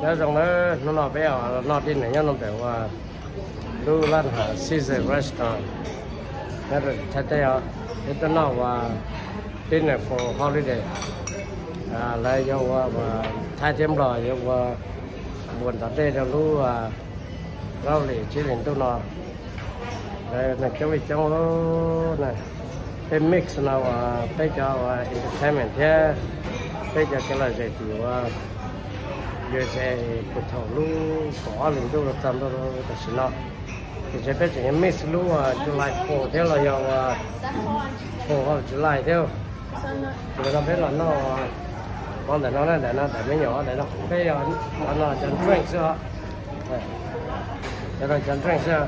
Nyob zoo nawb, hnub no peb noj dinner nyob ntawm ua lub lab ham Caesar Restaurant nyob rau Thaib teb os. Peb tuaj noj ua dinner for holiday. Lawv yuav ua, Thaib thiab Nplog yuav ua npuas ntov dej rau lub Rau Hli Tsib Hlis Ntuj no. Lawv neeg coob li coob. Peb mix no uas peb cov uas entertainment thiab peb cov kev lom zem tim uas U S A puag thaum lub kaum ob hlis ntuj los txog ntua tam sim no. Tiam sis peb tseem yuav mix lub uas July four thiab los yog uas fourth of July thiab. Ces no peb los noj mov ntawm no na, ntawm no ntawm me nyuam ntawm no, peb yog no cov drink xwb os. Cov no cov drink xwb.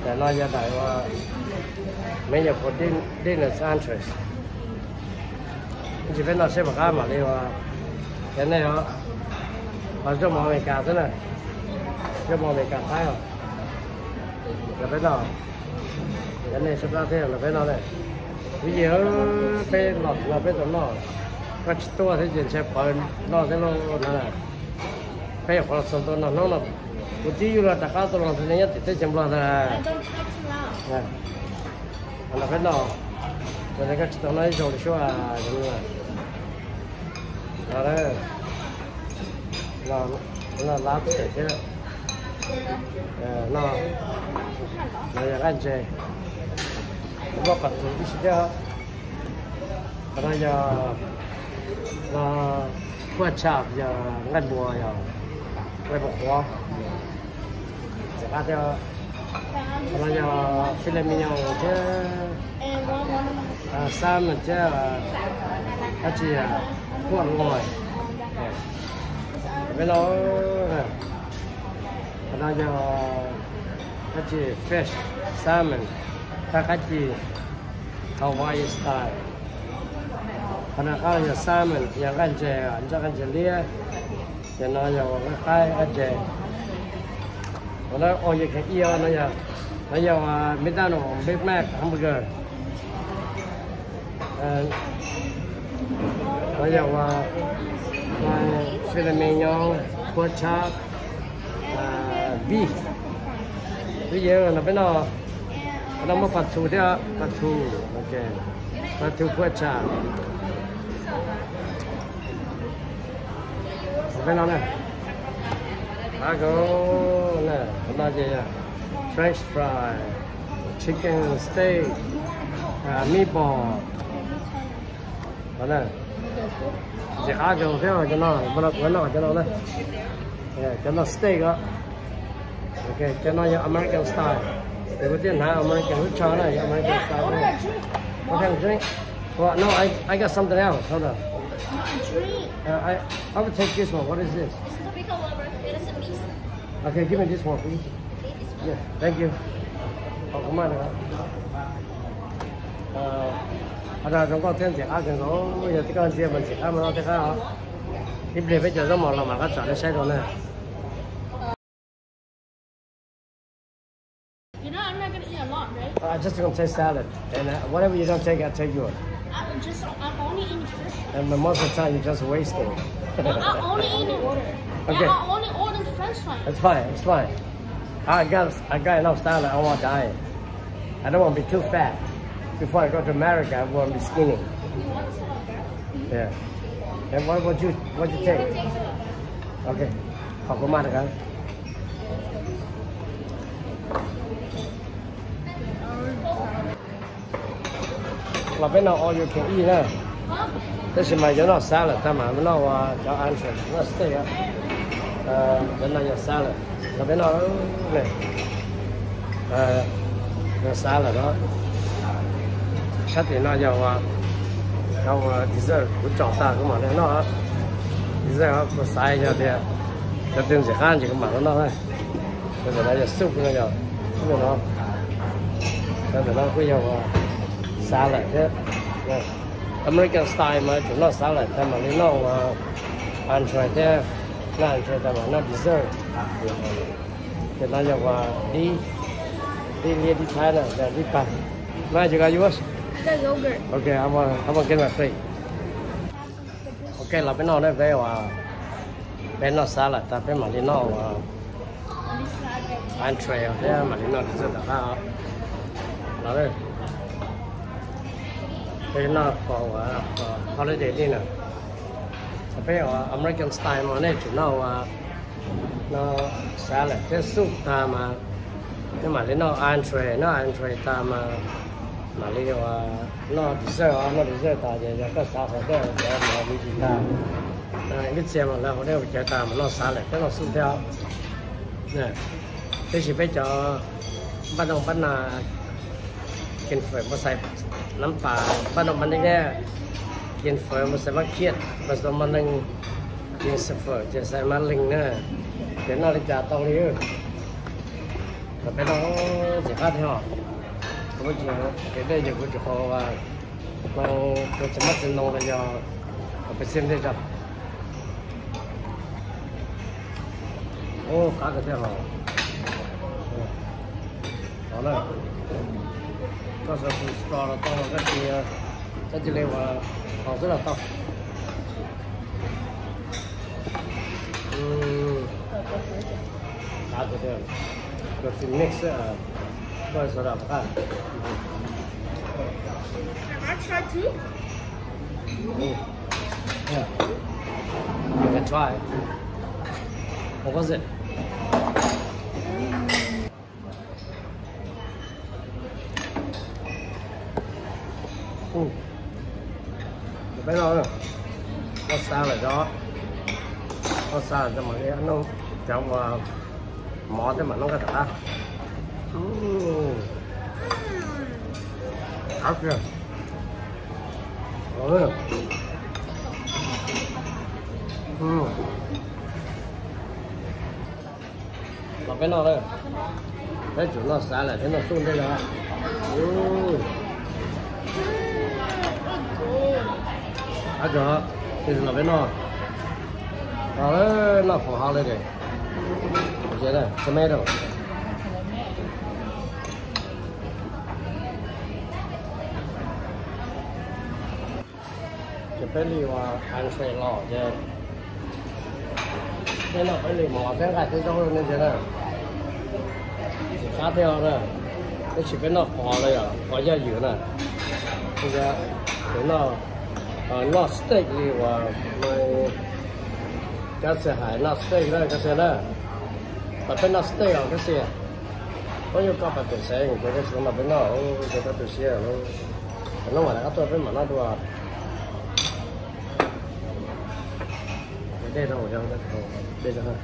Ntawm no yog daim uas me nyuam for dinner entrees. Ib ntsis peb noj seb puas qab mam li uas cov nej os. Ho zaub mov Amelikas xwb na, zaub mov Amelikas Thaib os. Los peb noj, cov nej sab plab thiab los peb noj na. Kuv yig, peb los no peb tau noj, koj tsis tuaj thiab ces ntshe pawg noj thiab lauj no. Peb nyuam qhuav los txog ntua no hnub no, kuv tib yug los rov qab tau los ntawm nej nyob tim teb chaws Nplog ntag. Los peb noj, koj tsis tau noj ib zaug li suab. No lab thiab, no yog nqaij ntses, muaj pas thum tib si thiab. Qhov no yog, no pork chop, yog nqaij npua, yog nqaij npua qhuav. Ntxim qab thiab. Qhov no yog filet mignon thiab salmon thiab dab tsi, pork loin. Peb no, qhov no yog dab tsi, fish, salmon, thaj qab ci, Hawaii style. Qhov no qab yog salmon, yog nqaij ntses, nqaij ntses liab. Ces no yog ua nqaij qaib nqaij ntses. Qhov no all you can eat, no yog, no yog McDonald's Big Mac hamburger. No yog ua filet mignon, pork chop, beef. Twb yog no peb noj, no muaj pas thum thiab, pas thum, ok, pas thum pork chop. Peb no na, taco na, no ces French fry, chicken steak, meatball. Ntxim qab kawg thiab cov no, kuv noj cov no na. Cov no steak os. Ok, cov no yog American style. Ces kuv thiaj hnav American lub tsho na, yog American style. What kind of drink? Well, no, I, I got something else. Hold on. Uh, I, I will take this one. What is this? Okay, give me this one, please. Yeah, thank you. Qhov no zoo nkauj thiab ntxim qab kawg nkaus, yog tib koj ntsia mas ntxim qab mas noj tib qab os. Ib pliag peb cov zaub mov los mam rov qab tsom nej saib dua na. You know, I'm not gonna eat a lot, right? I just gonna take salad, and uh, whatever you don't take, I'll take yours. I just, I'm only eating fish. And most of the time, you're just wasting. No, I'm only eating water. Okay. And I only ordered French fries. It's fine. It's fine. I got, I got enough salad. I won't die. I don't want to be too fat. Before I go to America, I want to be skinny. Yeah. And what, what you, what you take? Okay. Qhov kuv maj rau kawg. Los peb noj all you can eat na. Tab sis mas yuav noj salad tag mas noj ua cov entree, noj steak. Cov no yog salad. Los peb noj, noj salad no. Sab tim no yog ua, ua dessert, kuv tsom tag kuv mam li noj. Dessert kuv xav yog tias cov twg ntxim qab ces kuv mam li noj na. Ntawm no yog soup no, yog soup no. Ntawm no kuj yog salad thiab. American style mas yuav tsum noj salad tag mam li noj ua entree thiab, noj entree tag mam noj dessert. Ces no yog ua dib, dib liab dib thaib na, yog dib pag. Mas yus ua, ok, I'm gonna get my plate. Ok, los peb noj na, peb ua Peb noj salad tag peb mam li noj entree thiab mam li noj dessert tom qab. Los, peb noj holiday inn na. Peb ua American style mas nej tsum noj ua, noj salad thiab soup tag mas nej mam li noj entree, noj entree tag mas mam li ua noj dessert os, noj dessert tag ces yog koj xav haus dej cov mus haus me ntsis tag. Ib txhia mas lawv haus dej haus cawv tag mas noj salad thiab noj soup thiab. Tab sis peb cov npaj noj npaj na, kins fawm mus xais nab pas, npaj noj npaj neeg, kins fawm mus xais mab khiaj, npaj noj npaj neeg, kins fawm ces xais mab leeg na, ces noj li cas tau li. Los peb noj tsis qab thiab os. Kuv tsis, kev dej ces kuv tsis qhov, kuv tsis maj tsis noo los yog peb xiab ntej tso. Ub, qab kawg thiab hos. Hos na, koj xav tus straw los tau, koj cia, koj cia li ua hauv xwb los tau. Qab kawg thiab, koj cia mix xwb, koj xav rau qab. Can I try too? Yeah. You can try. What was it? Peb noj, noj salad, noj salad tag mam li noj cov uas mov thiab mam noj koj tom qab. Qab kawg. Los peb noj, peb tsum noj salad thiab noj soup ntej os. Qab kawg, los peb noj, noj for holiday, tomato. Ces peb li ua entree los ces peb noj peb li mov thiab nqaij thiab zaub ne ntag na. Tsis qab thiab na, tab sis peb noj qos los yog qos yaj ywm na. Ces noj, noj steak li uas kab xia hais noj steak na, kab xia na. Mas peb noj steak os kab xia. Koj yuav koj pas pem xeev ces koj tsis tau nrog peb noj, ces koj tu siab. Hnub mam rov qab tuaj peb mam noj dua. Dej rau, dej rau.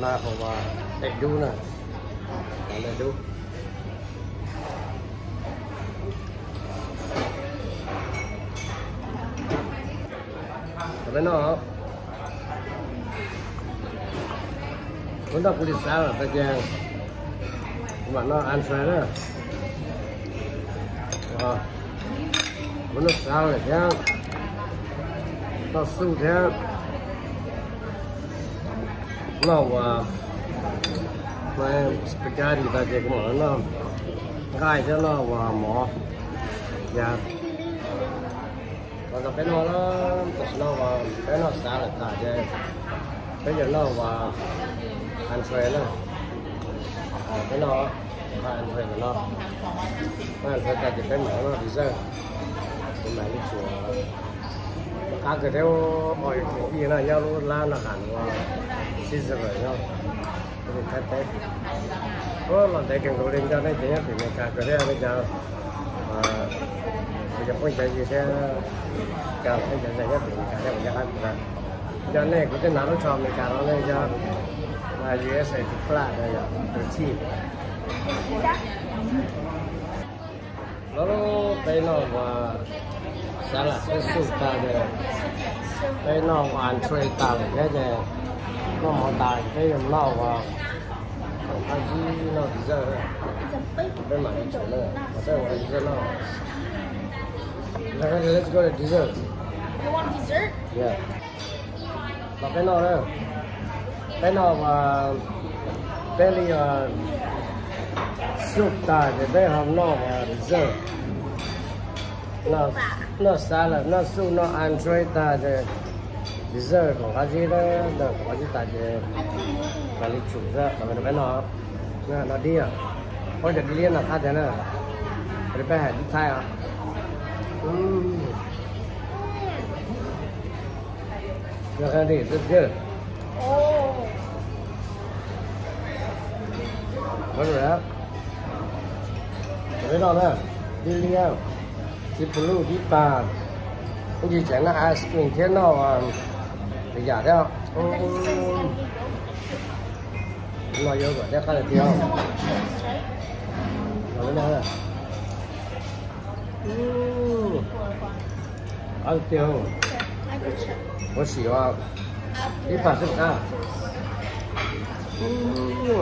No hauv daim dub na, daim dub. Peb noj, kuv noj kuv li xav lawm ces kuv mam noj entree na. Kuv noj salad thiab, noj soup thiab, noj ua spaghetti tas ces kuv mam noj nqaij thiab noj ua mov. Yog, los peb noj, tam sim no peb noj salad tas ces peb yuav noj ua entree na. Peb noj entree no, entree tas ces peb mam noj dessert. Kuv mam li tsuas qab kawg thiab, ua ib na nyob lub lab no hais ua Caesar no. Thaib teb, ua los ntev kawg nkaus li, nco nej cov nyob tim Amelikas kawg thiab nej cov, kuv cov phooj cov ywg thiab cov phooj cov ywg nyob tim Amelikas thiab kuv nco qab kuv na. Nco nej, kuv twb hnav lub tsho Amelikas no nej cov U S A flag no yog thirteen. Los peb noj ua salad peb soup tas ces peb noj ua entree tas lawm thiab ces noj mov tas peb yuav noj ua, noj dessert, peb mam li tsum na, peb ua dessert noj. Let's go to dessert. Yeah. Los peb noj na, peb noj ua, peb li ua soup tas ces peb ho noj ua dessert. Noj salad, noj soup, noj entree tag ces dessert khoom qab zib, khoom qab zib tas ces mam li tsum xwb, mam li peb noj. Noj dib, ua cov dib liab no qab tiag na. Peb hais dib Thaib os. Peb noj na, dib liab, txiv pus luj, dib pag, ib ntsis tseem noj ice cream thiab noj yam thiab. No yuav kom thiab qab tiag tiag. Qab tiag tiag. Ua sim ib pag xwb qab.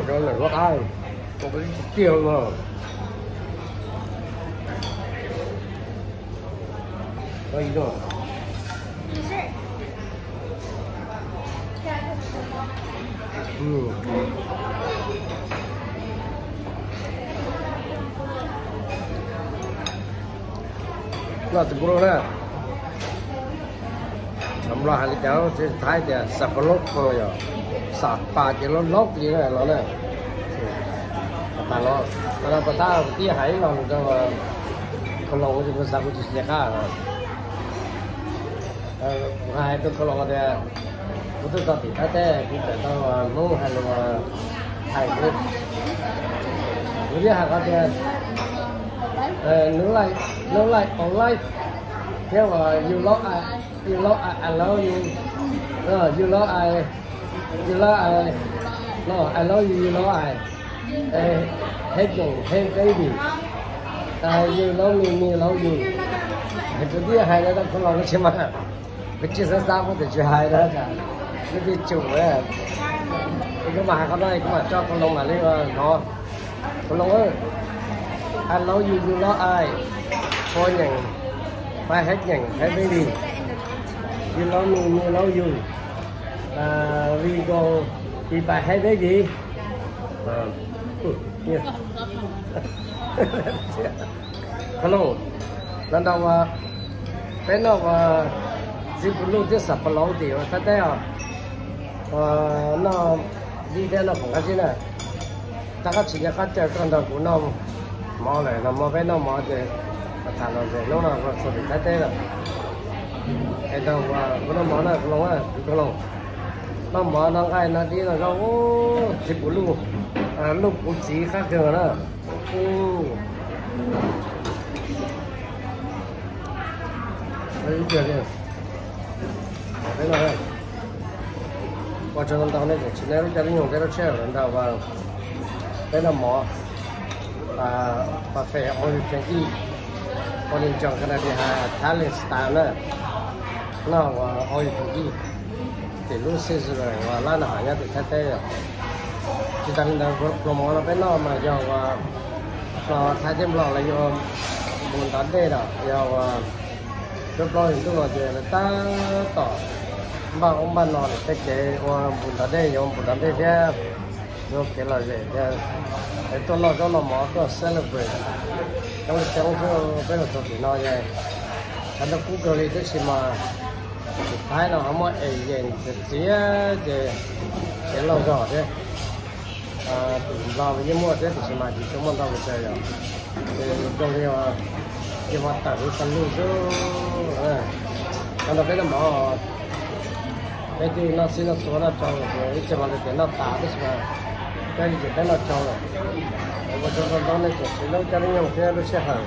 Cov lawm ua qab, ua qab tiag tiag no. Noj txiv pus luj na. Nplog hais li cas, Thaib tias xav pas loj, yog xav pas ces loj loj li na los na. Pas loj, pas loj, pas tab tib hais ib los rau Kha Loos, kuv xav kuv tsis nco qab. Kuv hais rau Kha Loos tias kuv tuaj txog tim Thaib teb kuv tseem tau Hmoob hais lus Thaib xwb. Kuv thiaj hais qhov tias nub laij, nub laij, on life, thiab uas you love I, you love I, I love you, you love I, you love I, no, I love you, you love I, hate me, hate baby, you love me, me love you. Kuv thiaj hais no rau Kha Loos tsis mas, kuv tsis xav xav kuv tseem tsis hais na. Kuv tsis tsum, kuv mam hais qhov no kuv mam tso Kha Loos mam li hnov. Kha Loos, I love you, you love I, pog nyeem, pab hab nyeem, hab baby, you love me, me love you, we go, we bye, hab baby. Kha Loos, ntawm no peb noj txiv pus luj thiab xav pas loj tim Thaib teb os. Noj dib thiab noj khoom qab zib na. Tab qab tsis nco qab caw koj nrog kuv noj mov lawm, noj mov, peb noj mov ces tham los ntawm hnub no txog tim Thaib teb lawm. Es nrog kuv noj mov na, Kha Loos, kwv Kha Loos. Noj mov, noj nqaij, noj dib, noj zaub, txiv pus luj, luj puv txiv qab kawg na. Ua tsaug ntau ntau nej tseem siv nej lub caij lub nyoog thiab lub sij hawm los nrog peb noj mov buffet all you can eat, ua li tsoom Canada has Thailand style na, noj all you can eat tim lub Sizzler uas lab noj haus nyob tim Thaib teb os. Tsis tas li ntawd, hluas mov no peb noj mas yog uas no Thaib thiab Nplog los yog mus ntov dej los yog uas cov plaub hlis ntuj los ces lawv tab tom npaj ub npaj no lawm tej kev ua mus ntov dej, yuav mus ntov dej thiab yuav kev lom zem thiab. Es tuaj noj zaub noj mov tuaj celebrate coob li coob xwb peb los txog tim no es xav nrog kub kawg li tab sis mas tim Thaib no ho muaj es yees txiav txiav ces txiav lauj zog thiab. Tim Nplog yeej muaj thiab tiam sis mas tsis tshua muaj ntau pes tsawg yom. Ces zoo li ces ho tawm li tas lug xwb. Qhov no peb noj mov, peb thiaj noj txhij noj txhua noj tsau lawm ces ib txhia mas lawv tias noj tas tab sis mas peb li ces peb noj tsau lawm. Ua tsaug ntau ntau nej tseem siv lub caij lub nyoog thiab lub sij hawm